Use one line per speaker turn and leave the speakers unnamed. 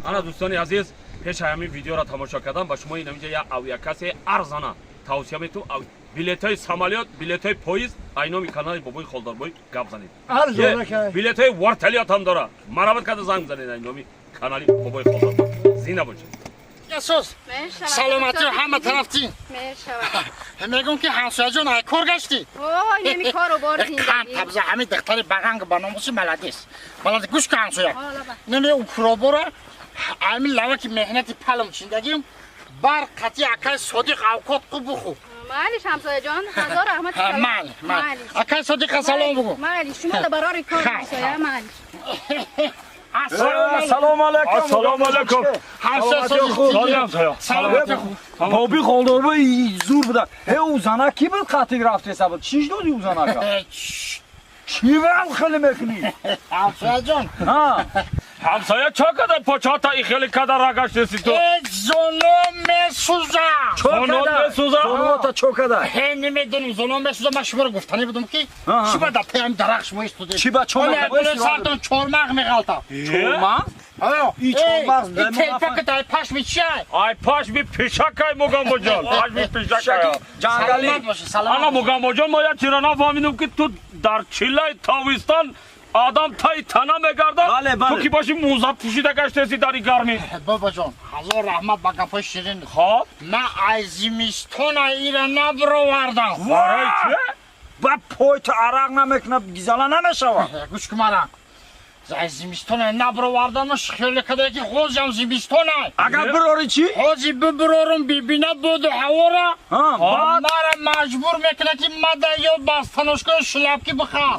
Ана, дӯстони азиз, пеш ҳамин видеоро тамошо кардан ба шумо инаминҷа як авиакассаи арзона тавсия метум. Билетҳои самолёт, билетҳои поезд ай номи канали Бобои Холдорбой гап занед.
Арзона кай.
Билетҳои вертолёт ҳам дора. Марҳамат карда занг занед ай номи канали Бобои Холдорбой. Зинда бошед.
Асос.
Мешавад.
Саломатӣ ҳама тарафтин.
Мешавад.
Мегӯм, ки ҳамсояҷон, ай кор гаштӣ?
Ой, неми кору бор.
Кам табза ҳами духтари бағанг ба номуси, молодец, молодец. Гӯш ка, ҳамсоя.
Ҳола.
Неме укробора ами лаваки меҳнати палм чиндагим бар қати акай Содиқ авқот қу буху.
Майлиш, ҳамсояҷон, ҳазор раҳмат.
Майли, майли. Акай Содиқа салом бугу.
Майли, шумо да барори кор, ҳамсоя, майли.
Ассалому алайкум.
Ассалому алайкум.
Ҳамсоя.
Саломатӣ.
Боби Холдорбой зур буда. Э, ӯ зана ки буд, қатик рафтеса буд? Чиш доди ӯ занака? Чӣ вал хеле мекунӣ?
Ҳамсояҷон.
Ҳа.
Ҳамсоя, чо када почота и хеле када рагаштеси ту?
Э, зоно месӯза.
Зоно месӯза?
Зонота чо када?
Ҳе, намедонам, зоно месӯза. Ман шуморо гуфтанӣ будам, ки чӣ ба дар паи дарахт шумо истодед?
Чӣ ба чо?
Сартон чормағ меғалта.
Чормағ? И чормағ.
Телпакат ай пашми чиай?
Ай пашми пишакай, Мугамбоҷон, пашми пишакай.
Ҷангали.
Ана, Мугамбоҷон, мо як чиро нафаҳмидем, ки ту дар чиллаи тобистон одам таи тана мегардад, ту ки боши мӯза пӯшида гаштеси дар и гармӣ.
Бобоҷон, ҳазор раҳмат ба гапҳои ширин.
Хоб.
Ман ай зимистона ира набировардам.
Барои чи?
Ба пойта арақ намекунад, гизала намешавад.
Гӯш ку мара, ай зимистона набировардамаш, хеле када ки ҳозиам зимистона.
Агар бирори чӣ?
Ҳози бибирорум, бибина боду ҳавора мара маҷбур мекунад, ки мада ё бастаношкаи шляпки бихар.